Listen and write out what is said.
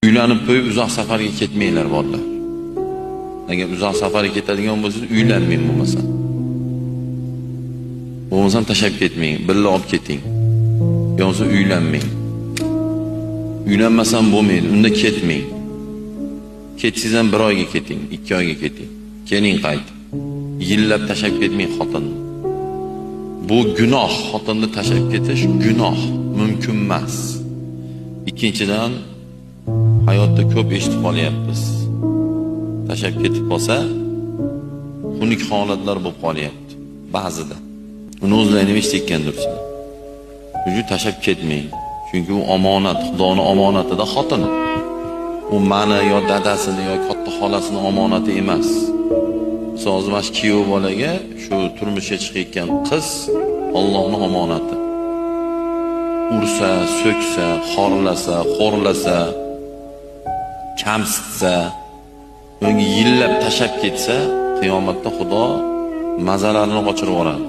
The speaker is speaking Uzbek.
Uylanib qo'yib uzoq safarga ketmanglar bolalar. Agar uzoq safarga ketadigan bo'lsangiz uylanmang bo'lmasa. Bo'lmasam tashlab ketmang, birga olib keting. Yo bo'lmasa uylanmang. Uylanmasam bo'lmaydi, unda ketmang. Ketsangiz ham bir oyga keting, 2 oyga keting. Keling qaytib. Yillab tashlab ketmang xotinni. Bu gunoh, xotinni tashlab ketish gunoh, mumkin emas. Ikkinchidan, hayotda ko'p eshitib qolyapmiz. Tashlab ketib qolsa, xunuk holatlar bo'lib qolyapti ba'zida. Uni o'zlaring ham eshitgandirsizlar. Shuning uchun tashlab ketmang. Chunki u omonat, Xudoning omonatida xotin. U mani yo dadasini yo katta xolasini omonati emas. Hozir mana shu kuyov bolaga shu turmushga chiqayotgan qiz Allohning omonati. Ursa, so'ksa, xorlasa, xo'rlasa, kamsitsa, unga yillab tashlab ketsa, qiyomatda Xudo mazalarini qochirib yuboradi.